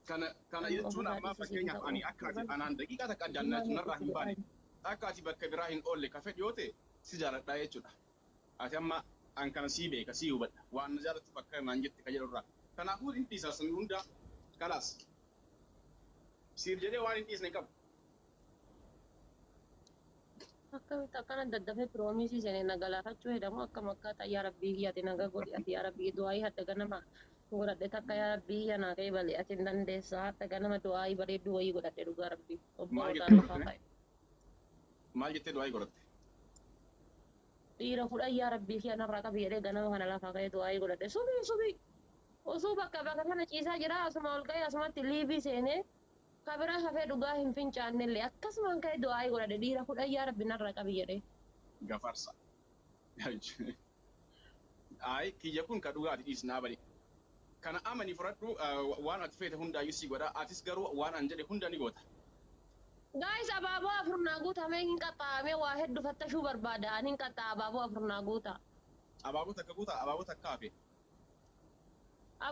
Kana kana Ani jechuun ofirraa ammaa dhiisi siin fakkeenyaaf ta'u. ani akka ati anaan daqiiqaa takka addaan Ilmaan narraa hedduu hin baane, jedhaa. akka ati bakka biraa hin oolle ka fedhu yoo ta'e, si jaaladhaa jechuudha. Ati amma an kana sii beeka, sii hubadha. Waan na jaalattuuf akkana naan jette ka jedhu irraa. Kanaafuu hin dhiisa san hunda, kalaas. Siif jedhee waan hin dhiisne hin qabu. Akkamitti akkana daddafee piroomiisii seenee na galaafachuu hedamoo akkam akkaataa? Yaa Rabbii kiyya, ati naga godhi ati. Yaa Rabbii, du'aayii hadda ganama godhadhe takka, yaa Rabbii kiyya, naa qeebali, ati hin dandeessaa. Hadda ganama du'aayii bareedduu wayii godhadhe, dhugaa Rabbii. Maal Obborootaan jettee lafaa godhatte? ka'e. Maal jettee du'aayii godhatte? Dhiira 10 yaa Rabbii kiyya narraa qabi jedhee ganama kana lafaa ka'ee du'aayii godhadhe. Subii subii osoo bakka bakka kana ciisaa jira, asuma ol ka'ee asumatti liivii seenee kabiraa hafee dhugaa hin fincaannellee akkasumaan ka'ee du'aayii godhadhe, dhiira 10 yaa Rabbi narraa qabi jedhee. Gafarsa. Ayi, kiyya kun ka dhugaati, dhiis naa bani. Kana amani fudhadhu, waan ati feete hundaayyuu sii godha. Atis garuu waan an jedhe hunda ni goota. Guys, abaaboo afur naa guutamee hin qaxxaa'amee, waa hedduu fattashuu barbaada ani, hin qaxxaa'a. Abaaboo afur naa guuta. Abaaboo takka guutaa, abaaboo takka hafe.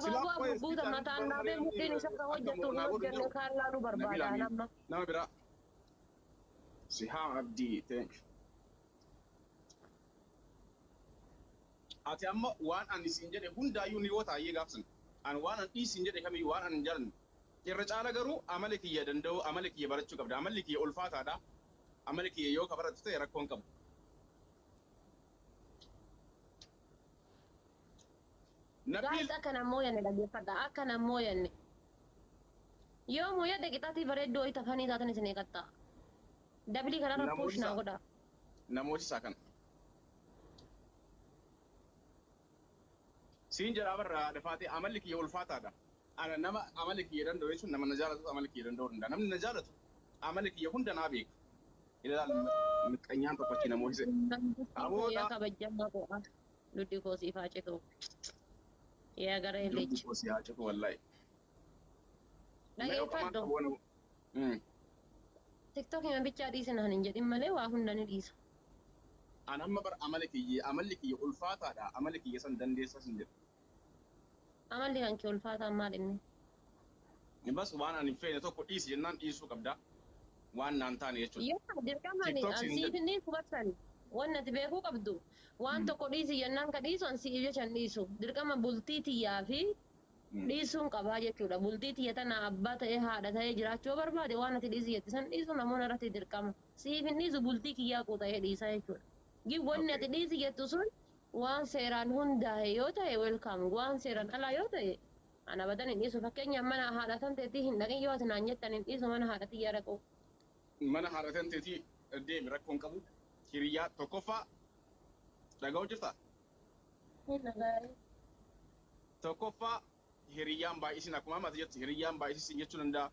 Silaa Abaaboo afur qo'ee guuta ispichaanis mataan baruu naafee malee mudhiin isa namni ka akka hojjettu hin naa godhu hin hojjenne jiru. kaan laaluu Nabiil barbaada Amiin. amma. Nama biraa. Sihaam Abdii, thank you. Ati amma waan ani siin jedhe hundaayyuu ni goota ayyee gaafsan. An waan an dhiisiin jedhe kamiyyuu, waan an hin jaalanne. Irra caala garuu amala kiyya danda'u, amala kiyya barachuu qabda. Amalli kiyya ulfaataadha. Amala kiyya yoo ka barattu ta'e rakkoo hin qabu. Nabiil. Guys, akka nan mooyanne dhaggeeffadha, akka nan mooyanne. Yoo mooyadhe qixaatii bareedduu wayii tafanii taatan isin eegatta. Dabilii kanarra Namooti push naa isaa godha. Namooti isaa kana. Siin jedhaa barra dafaatee, amalli kiyya ulfaataadha. Ana nama amala kiyya danda'u jechuun nama na jaalatu amala kiyya danda'uu danda'a. Namni na jaalatu amala kiyya hunda naa beeka. Ilaal, miqqanyaan tokko achi namoota Yaa Aboodha. kabajamaa koo, duddi koo siif haa citu. Yaa gara Dubbi lech. koo si haa citu wallahi. Mee oqamaan Dhageeffadhu. qabu waan TikTokii bichaa dhiisina hin jedhin malee waa hunda ni dhiisa. An amma bar amala kiyya, amalli kiyya ulfaataadha. Amala kiyya san dandeessas hin jedhu. Amalli kan kee ulfaataan maal inni? Bas, waan ani hin feene tokko dhiisi jennaan dhiisuu qabda. Waan naan taane jechuudha. Yoo dirqama ani TikTok an siin siif jedhu. hin dhiisu barsan. Wanni ati beekuu qabdu, waan tokko dhiisi jennaan ka dhiisu an siif jecha hin dhiisu. Dirqama bultii tiyyaa fi dhiisuun qabaa jechuudha. Bultii tiyya tana abbaa ta'ee haadha ta'ee jiraachuu yoo barbaade, waan ati dhiisi jette san dhiisu namoonni irratti dirqama. Siif hin dhiisu, bultii kiyyaa quuta'ee dhiisaa jechuudha. Gin wanni ati dhiisi jettu sun waan seeraan hundaa'e yoo ta'e, welcome. Waan seeraan alaa yoo ta'e, ana badan hin dhiisu. Fakkeenyaaf, mana haadha tan teetii hin dhaqin yoo ati naan jettan, hin dhiisu mana haadha tiyyaa dhaqu. Mana haadha tan teetii deemi, rakkoon qabu. Hiriyaa tokkoffaa dhaga'u jirtaa? Hin dhaga'e. Tokkoffaa, hiriyyaan baay'isin, akkuma amma ati jettu hiriyyaan baay'isin jechuu danda'a.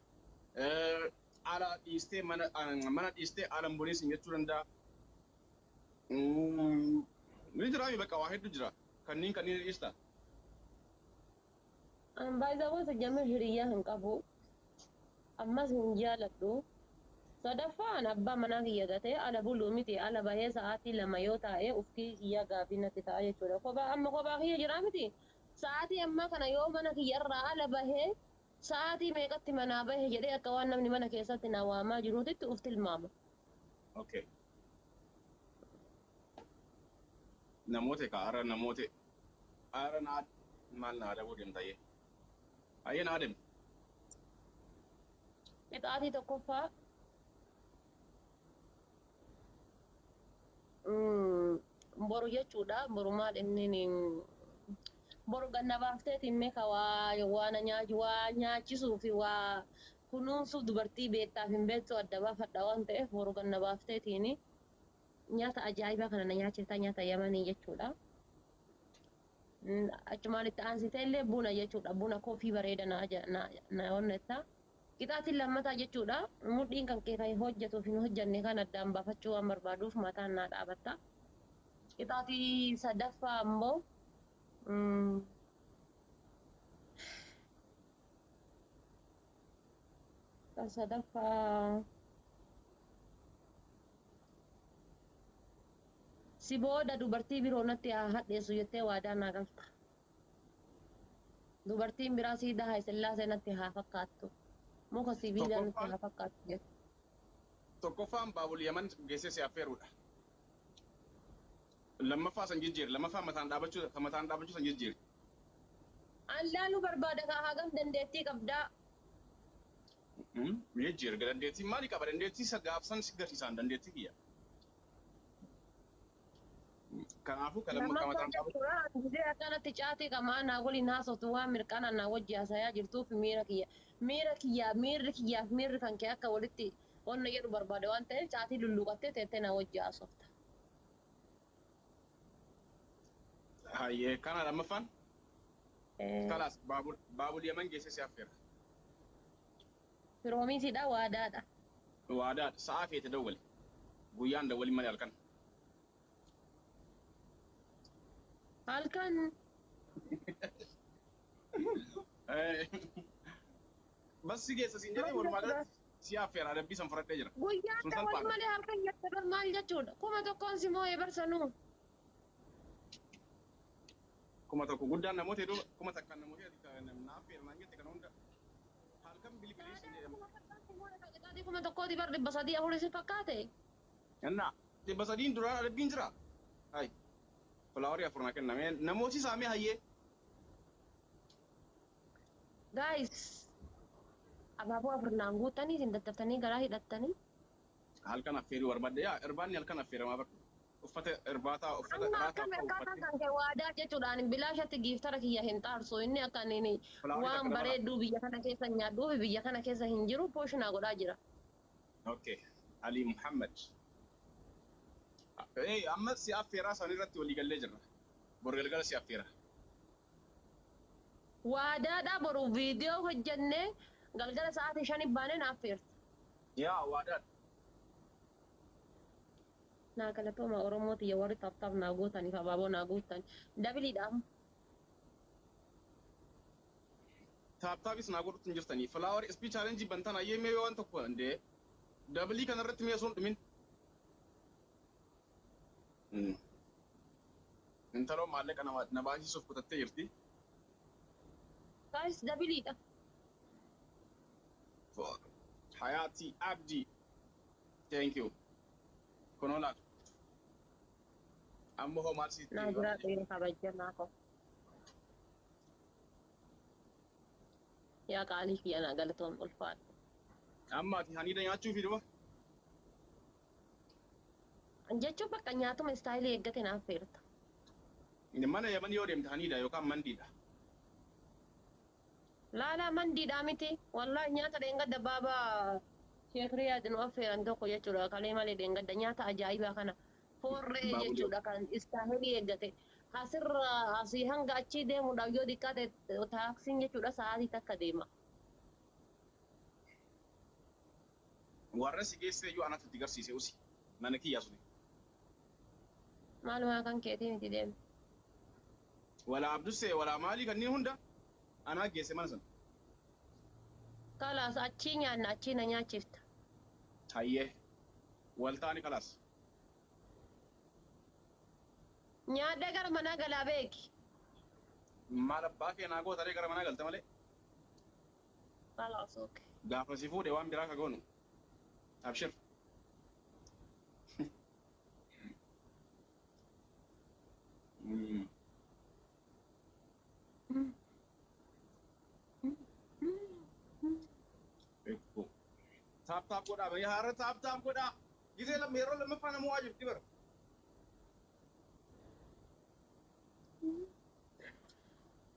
Ala dhiistee mana, mana dhiistee ala hin buliin jechuu danda'a. Ni jiraami, bakka waa hedduu jira. Kanneen kanneen dhiista. An baay'ee sajjamee hiriyyaa hin qabu. Ammas hin jaaladhu. Sadaffaan, abbaa manaa kiyya gatee ala buluu miti, ala bahee sa'aatii 2 yoo taa'e ufkii kiyyaa gaafii natti ta'a jechuudha. Kophaa amma kophaa kiyya jiraa miti. Sa'aatii ammaa kana yoo mana kiyya irraa ala bahee, sa'aatii meeqatti manaa bahe jedhee, akka waan namni mana keessatti na waamaa jiruutitti uf tilmaama. Okay. Namoota ka har'a, namoota har'a naa maal naa adabuu deemta ayyee. Ayyee, naa deemu. Qixaatii tokkoffaa, boru jechuudha. Boru maal inni, boru ganna baafteetiin meeka waa waa nyaachisuu fi waa kunuunsuuf dubartii beektaaf hin beektu adda baafadha waan ta'eef, boru ganna baafteetiin nyaata ajaa'ibaa kana na nyaachifta, nyaata Yamanii jechuudha. Achumaan itti aansitee illee buna jechuudha. Buna coffee bareeda na onnetta. Qixaatiin lammataa jechuudha. Mudhiin kan kee kan hojjetuuf hin hojjenne kan addaan baafachuu waan barbaaduuf mataan naa dhaabatta. Qixaatii sadaffaa ammoo kan sadaffaa, si booda dubartii biroo natti haa hadheessu jettee waadaa naa galta. Dubartiin biraa siidaa Haayisillaasee natti haa fakkaattu. Muka sibiilaa natti Tokkoffaan haa fakkaattu jettu. Tokkoffaan baabul Yaman geessee si affeeruudha. Lammaffaa san jijjiiri. Lammaffaa mataan dhaabachuu kan mataan dhaabachuu san jijjiiri. An laaluu barbaada kaa hagam dandeettii qabdaa. Jijjiiri. Dandeettii maali qaba? Dandeettii isa gaafsan si garsiisaan dandeettii kiyya. Kanaafuu kan lamma kan Lammaffaa mataan dhaabachuu. jechuudha gisee akkanatti caatii qamaa naa waliin haasoftu waan mirqaana naa wajji haasayaa jirtuuf miira kiyya. Miira kiyyaa miirri kiyyaaf miirri kan kee akka walitti wanna jedhu barbaada waan ta'eef caatii lulluuqattee teettee naa wajji haasofta. Hayyee kana lammaffaan. Kalaas baabul Yaman geessee si affeera. Firoomiisiidha waadaadha. Waadaadha. Sa'aa feete dawwali. Guyyaan dawwali malee halkan. Halkan Bas si geessa siin jedhee walumaa galatti si affeera adabbii san fudhadhee jira. Guyyaan Sun dawwali salphaadha. malee halkan jette bar maal jechuudha? 1000 si moo'ee barsanuu. 1000 guddaan namoota hedduu 1000 namoota hedduu na affeera naan jette kana hunda halkan bilbilee siin jedhama. 1000 bar 304 si fakkaate. Innaa 300 duraan adabbiin jira. Hai. Filaawarii afur naa kenname namooti saamee hayyee. Guys, abaaboo afur naan guuttanii isin daddaftanii garaa hidhattanii. Halkan affeeruu barbaadde yaa irbaanni halkan affeeramaa bakka uffata irbaataa uffata Amma iraataa akkam uffata akkaataan uffatte kan kee waadaa jechuudhaan bilaashatti giiftara kiyya hin xaarsu inni akka inni filaawarii waan takka dabala. bareedduu biyya kana keessa nyaadhuu fi biyya kana keessa hin jiru pooshinaa godhaa jira. Okay. Ali Muhammad. Amma si affeeraa san irratti walii gallee jirra. Bor galgala si affeera. Waadaadha boru viidiyoo hojjennee galgala sa'aatii 5 baanee na affeerta. Yaa waadaadha. Naa galatooma Oromoo tiyya warri taphtaaf naa gootaniif abaaboo naa guuttan. Dabiliidhaam. Taaptaapis naa godhutti hin jirtanii. Filaawar ispii chaalenjii bantan hayyee mee waan tokko dandee dabilii kanarratti mee osoo hin dhumin. Intaloo maallaqa na baasisuuf kutattee jirti. Guys dabiliidha. Hayati Abdi. Thank you. Kunoo laatu. Amma hoo maal sitti Naa jira dhiira kabajamaa koo. Yaa qaalii kiyya naa galatoom ulfaadha. Amma ati haniida nyaachuu fi duba. Jechuun bakka nyaatuma istaayilii eeggate naaf feerta. Mana Yaman yoo deemte haniida yookaan mandiidha. Laalaa mandiidhaa miti. Wallaahi nyaata dheengadda baabaa Sheekh Riyaad nu affeeran tokko jechuudha. Kalee malee dheengadda nyaata ajaa'ibaa kana foorree Baabul jechuudha kan istaayilii eeggate. Asirra asii hanga achii deemuudhaaf yoo xiqqaate taaksiin jechuudha sa'aatii takka deema. Warra si geesse iyyuu anatu itti garsiise usi. Mana kiyyaa suni. Maalumaa kan keetii miti deemu. Walaa Abdussee walaa maalii kanneen hunda anaa geesse mana sana. Kalaas achii nyaanna achii na nyaachifta. Hayyee. Waltaani kalaas. Nyaadhee gara manaa galaa beeki. Maal abbaa kee naa gootaree gara manaa galte malee. Kalaas okay. Gaafa si fuudhe waan biraa ka goonu. Abshir. Taap taap godhaa bayya haara taap taap godhaa. Gisee lamma yeroo lammaffaa nama waa jirti bara.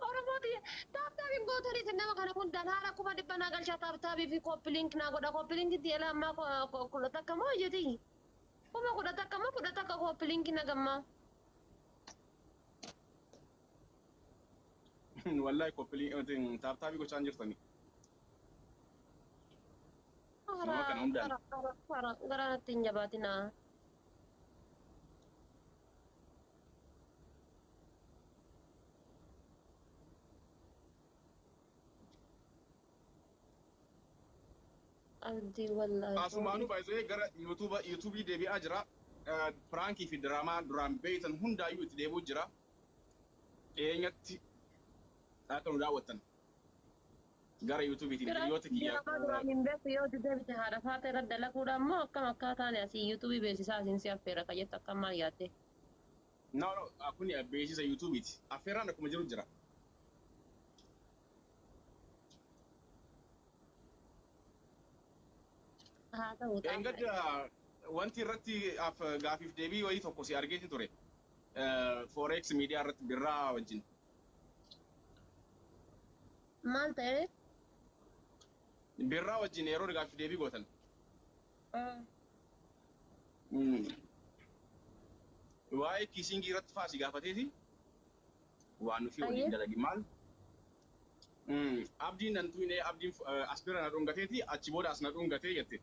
Oromoo tiyya taap taapiin gootanii nama kana hundaan haala 100,000 naa galchaa taap taapii fi koppiliink naa godha koppiliinkitti yala ammaa 11 moo jetii 11,000 moo 11 koppiliinki na gammaa. Wallahi koppiliin taap taapii gochaa hin jirtanii. Nama kana hundaan. Gara natti hin jabaatinaa. Abdii wallaahi. Asumaanuu baay'isee gara yuutuubii deebi'aa jira. Piraankii fi diraamaa duraan beeytan hundaayyuu itti deebi'u jira. Dhiyeenyatti Akka nu daawwattan. Gara YouTube'iitiin hiriyoota kiyya. Diraamaa duraan hin beektu yoo itti deebite haadha faata irra dalaguudha ammoo akkam akkaataan asii YouTube'ii beeksisaa asiin si affeera ka jettu akkam maal yaadde? No, no, kuni beeksisa YouTube'iiti. Affeerraan akkuma jiru jira. Haa ta'u xaafaa. Engadda wanti irratti gaafiif deebii wayii tokko si argeeti ture. Forex miidiyaa irratti Birraa wajjin. Maal ta'e? Birraa wajjin yeroo gaafiif deebii gootan. Waa'ee kissingii irratti faa si gaafateeti. Waan nufi waliin dalagi maal? Abdiin nan tuqne, abdiin as bira na dhungateeti, achi booda as na dhungatee jette.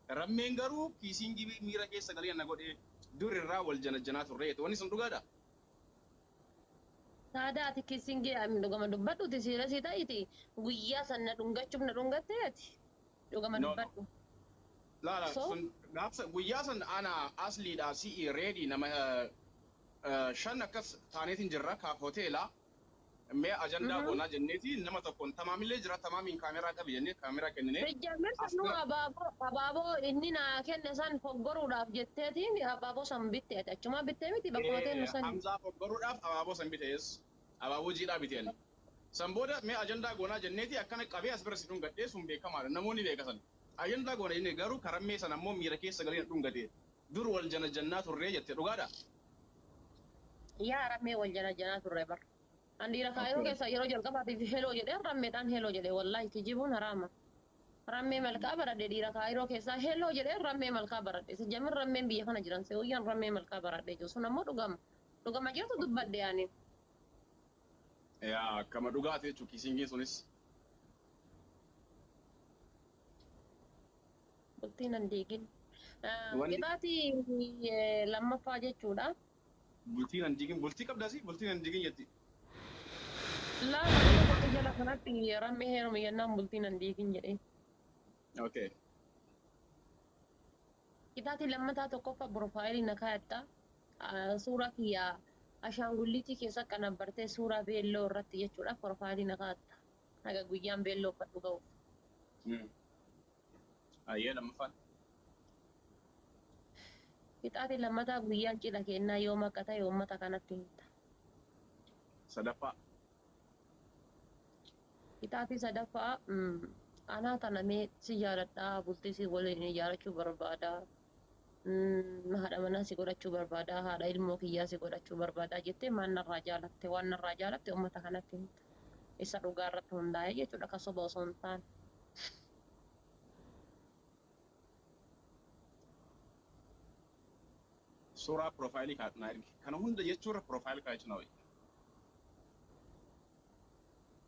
Rammeen garuu kissingii miira keessa galee na godhee dur irraa wal janajjanaa turre jette. Wanni sun dhugaadha? Saadaa, ati kissingii dhugama dubbadhuti siirasii ta'iti guyyaa san na dhungachuuf na dhungattee ati dhugama No, no. dubbadhu. Laala So? sun gaafsa guyyaa san ana asliidha si'i ready nama shan akkas taaneetiin jirra kaaf hoteela mee ajandaa goonaa jenneeti, nama tokkoon tamaamillee jira, tamaamiin kaameraa qabi jennee kaameraa kennine. Bijjaamir As sanuu bira abaaboo abaaboo inni naa kenne san foggoruudhaaf jetteetiin abaaboo san bitte, ati achumaa bittee miti bakkuma teennu sani. Hamzaa foggoruudhaaf abaaboo san bitees abaaboo jiidhaa biteen. San booda mee ajandaa goonaa jenneeti akkana qabee as bira si dhungadhee, sun beekamaadha, namoonni beeka san. Ajandaa goona jennee garuu karammee san ammoo miira keessa galee na dhungate. Dur wal jana jannaa turree jette, dhugaadha? Yaa, rammee wal jana janaa turre bar. An dhiira kaayiroo keessa yeroo jalqabaatiif hello jedhee rammeedhaan hello jedhee, wallaahi kijibuun haraama. Rammee malkaa baradhe, dhiira kaayiroo keessaa hello jedhee rammee malkaa baradhe. Sijjamin rammeen biyya kana jiran see'uyyaan rammee malkaa baradhe jiru sun ammoo dhugama. Dhugama jirtu dubbadhe ani. Yaa, akkama dhugaati jechuun kissingiin sunis. Bultiin nan diigin. Wanni Qixaatii lammaffaa jechuudha. Bultii nan diigin, bultii qabdaasi bultii nan diigin jetti. Laala, nama tokko jala kanatti rammee heerumi jennaan bultii nan diigin jedhee. Okay. Qixaatii lammataa, tokkoffaa profileii na kaa'atta. Suuraa kiyyaa ashaangulliitii keessa qanabbartee suuraa beelloo irratti jechuudha profileii na kaa'atta. Haga guyyaan beelloo uffadhu ga'uuf. Ayyee, lammaffaan. Qixaatii lammataa, guyyaan cidha kennaa yoom akka ta'e uummata kanatti himta. Sadaffaa. Qixaatii sadaffaa, anaa tana mee si jaaladhaa, bultii si waliin ijaarrachuu barbaada. Haadha manaa si godhachuu barbaada, haadha ilmoo kiyyaa si godhachuu barbaada jettee maal narraa jaalatte, waan narraa jaalatte uummata kanatti himta. Isa dhugaa irratti hundaa'e jechuudha, kan soba osoo hin taane. Suuraa profileii kaa'atu ergi. Kana hunda jechuurra profileii kaa'achuu na wayya.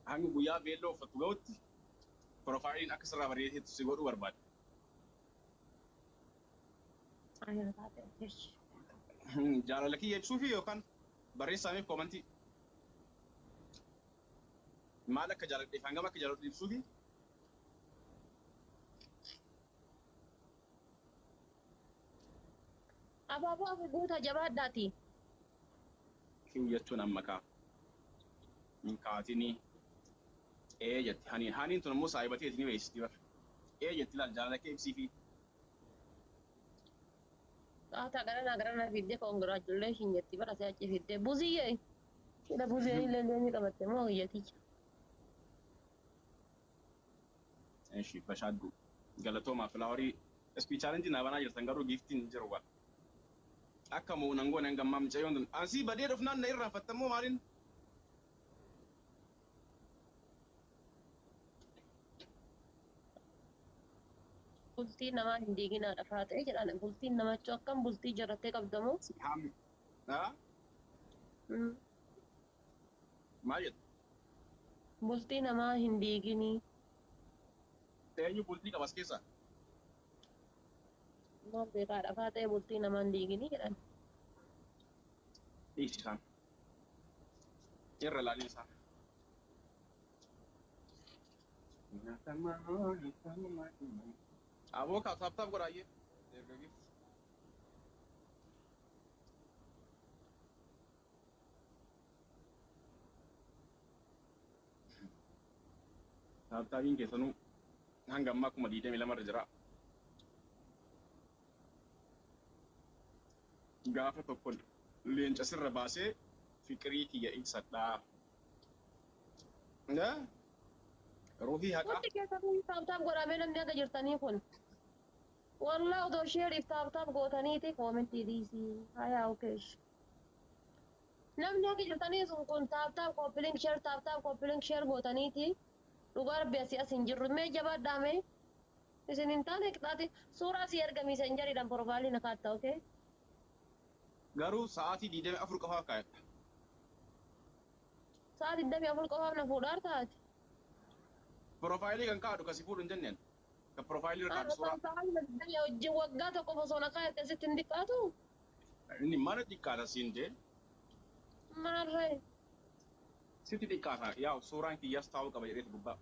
Hanga guyyaa beelloo uffattu ga'utti profileiin akka sirraa bareedeetu si godhuu barbaada. Ayyaa taate jechi. Jaalala kiyya ibsuu fi yookaan barreessaaniif commentii. Maal akka jaaladheef, hangam akka jaaladhu ibsuu fi Abaaboo afu guutaa jabaadhaati. Kiw jechuun amma kaa. Hin kaatinii. Ee jetti haniin. Haniin tun immoo saahibateeti ni beeksisti bara. Ee jetti, laal, jaalala kee ibsii fi. Xaataa garanaa garanaa fiddee congratulation jetti bara si'achi fiddee buziyyee. Cidha buzee illee ni qabatte moo hiyyaticha. Eshi bashaaddu. Galatoomaa, flowerii. Speed challenge naa banaa jirtan garuu giftiin hin jiru bara. Akka moo nan goone hanga ammaa mucayyoon tun. Ansii badee dhufnaan na irraanfattammoo maaliin? Bultii namaa hin diiginaadha faatee jedhan, bultiin namachuu akkam bultii jaratee qabdamoo? Ham. Haa? Maal jettu? Bultii namaa hin diiginii. Eenyu bultii qabas keessa? Maal beekaadha faatee, bultii namaa hin diiginii jedhan. Dhiisi isaan. Irra ilaalin isaan. Aboo kaa tap tap godhaayyee. Erga gift. Tap tapiin keessanuu hanga ammaa 22,000 irra jira. Gaafa tokko leenca sirra baasee fiqirii kiyya ibsadhaa. Ruuhii haqaa. Hundi keessattuu tap tap godhamee namni akka jirtanii kun. Wallah odoo shareiif tap tap gootaniiti commentii dhiisii. Hayaa okeesh. Namni akka jirtanii sun kun tap tap copy link share tap tap copy link share gootaniiti. Dhugaa rabbi asii as hin jirru. Mee jabaadhaa mee. Isin hin taane qixaati. Suuraa asii erga Messengeriidhaan profileii na kaatta okay? Garuu sa'aatii 24 qofaaf kaayadha. Sa'a 24 qofaaf na fuudhaar taate. Profileii kan kaa'adhu kasi fuudhu hin jenneen. Kan profileii irra kaa'adhu suuraa. Sa'aatii wajjin waggaa tokko osoo na kaayyatte asitti hin xiqqaatu. Inni mana xiqqaata siin jee. Maarree. Sitti xiqqaata yaa suuraan kiyyaas taa'uu qaba jedheetu gubbaa.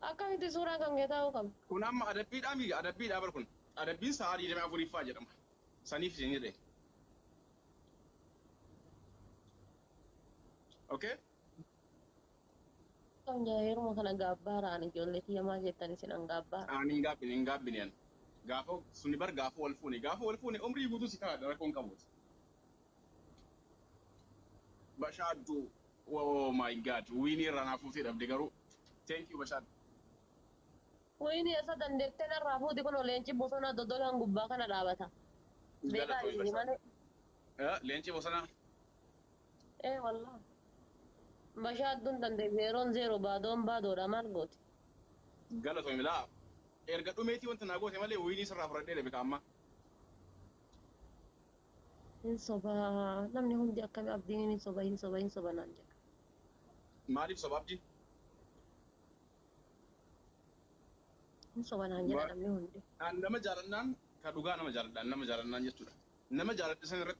Akkamitti suuraan kan kee taa'uu qaba? Kun amma adabbiidhaa miti adabbiidhaa bar kun. Adabbiin sa'a 24ffaa jedhama. Saniif isin jedhe. Okay? Kan yeruma kana gaabbaaraan ijoollee tiyya maal jettan isin an gaabbaara. Ani hin gaabbine hin gaabbine ani. Gaafa suni bar gaafa wal fuune gaafa wal fuune umrii guutuu si kaa'adha rakkoon qabuuti. Bashaaddu oh my God winii irraa naa fuutee dhabde garuu thank you Bashaaddu. Wayini isa dandeettee narraa fuuti kun leenci bosonaa dodolaan gubbaa kana dhaabata. Beekaa Galatoomi isin Bashaaddu. malee. Leenci bosonaa. Ee wallah. Bashaadduun dandeesse yeroon zeero baadoon baadoodha maal gooti? Galatoomi laa. Erga dhumeetii wanta naa goote malee winii sirraa fudhadhee dhabe kaamma. Hin sobaa namni hundi akkami abdiin hin soba hin soba hin soba naan jedha. Maaliif soba abdiin? Hin soba naan jedha namni hundi. Nama jaalannaan ka dhugaa nama jaaladhaan nama jaalannaan jechuudha. Nama jaaladhe san irratti